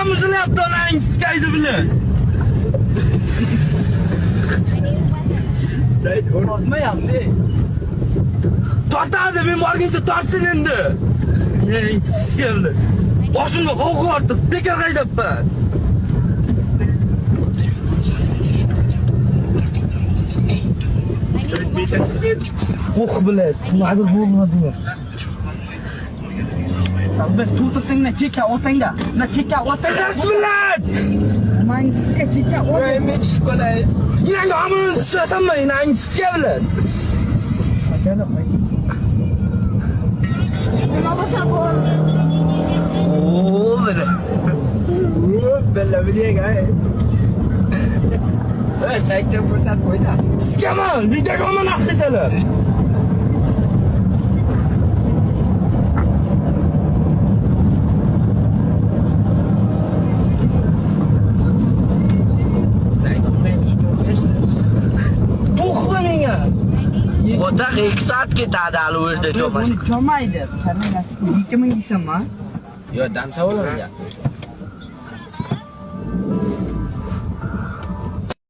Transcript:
Yonam uzilyapti onang siskaydi bilan. Tortmayapti. Tortadi, men borguncha tortsin endi. Men siskaydi. Boshimga g'ovg'a ortib, bekor haydabman. Oh bilan, nimadir bo'lmadi. Bir to'rtasingni cheka olsangda, na cheka olsangda. Bismillah. Man sizga cheka ol. Men tushib qolay. Yinang omini tushasanmi, yinang siska bilan. Nima bo'lsa bo'ldi. Oo bilan. Bella biling ay. Ey, saytga ko'rsatib qo'yda. Sikaman, videoga olma naqshalar. To'xta menga. O'taq 2 soat ketadi hali o'rda Buni chomaydi. 2000 deysanmi? Yo, dam savoladi.